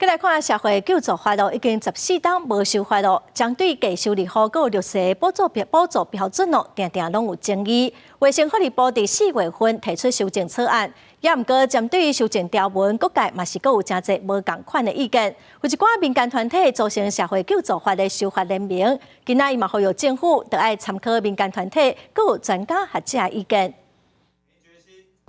再來看社會救助法咯，已經14冬無修法咯，針對低收入戶閣弱勢補助標準咯，定定攏有爭議。衛生福利部佇4月份提出修正草案，也毋過針對修正條文，各界嘛是閣有誠濟無仝款的意見。有一寡民間團體組成社會救助法的修法聯盟，今仔伊嘛呼籲政府著愛參考民間團體閣有專家學者的意見。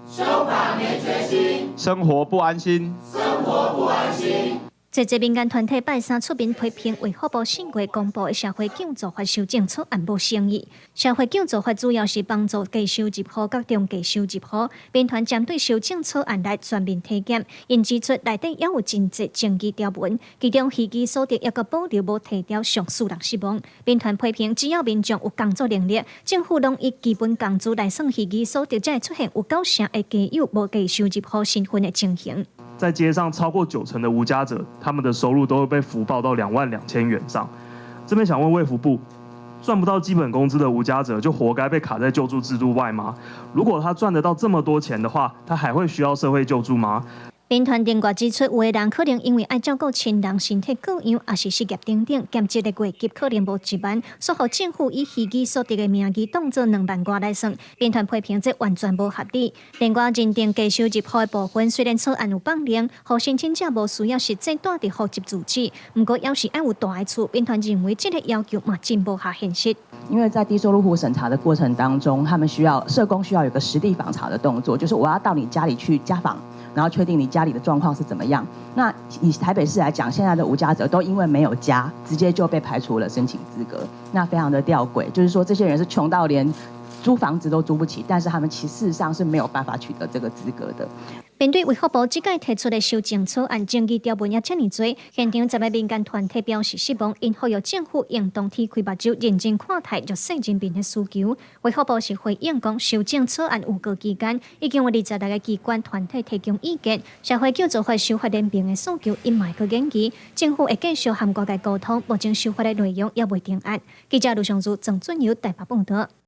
修法沒決心，生活不安心，生活不安心。這個民間團體拜三出面批評衛福部4月公布的社會救助法修正草案無誠意。社會救助法主要是幫助低收入戶佮中低收入戶，民團針對修正草案來全面體檢，𪜶指出內底猶有真濟爭議條文，其中虛擬所得猶閣保留無提調，上使人失望。民團批評，只要民眾有工作能力，政府攏以基本工資來算虛擬所得，才會出現有九成的家有無低收入戶身份的情形。在街上超過九成的無家者，他們的收入都會被浮報到22,000元上。這邊想問衛福部，賺不到基本工資的無家者就活該被卡在救助制度外嗎？如果他賺得到這麼多錢的話，他還會需要社會救助嗎？民團另外指出，有的人可能因為愛照顧親人身體過樣，抑是失業等等，兼職的月給可能無1萬，煞予政府以虛擬所得的名義當做2萬外來算。民團批評這完全無合理。另外，認定低收入戶的部分，雖然草案有放寬，予申請者無需要實際蹛佇戶籍住址，毋過猶是愛有蹛的厝。民團認為這個要求嘛真無合現實。因為在低收入戶審查的過程當中，他們需要社工需要有個實地訪查的動作，就是我要到你家裡去家訪。然後確定你家裡的狀況是怎麼樣。那以台北市來講，現在的無家者都因為沒有家，直接就被排除了申請資格，那非常的吊詭。就是說，這些人是窮到連租房子都租不起，但是他們其實事實上是沒有辦法取得這個資格的。面對衛福部這擺提出的修正草案，爭議條文也遮爾濟，現場10個民間團體表示失望，𪜶呼籲政府應當鐵開目睭，認真看待弱勢人民的需求。衛福部是回應講，修正草案預告期間，已經有26個機關團體提供意見，社會救助法修法聯盟的訴求，𪜶嘛會閣研議，政府會繼續和外界溝通，目前修法的內容猶未定案。記者盧尚如、鄭俊友台北報導。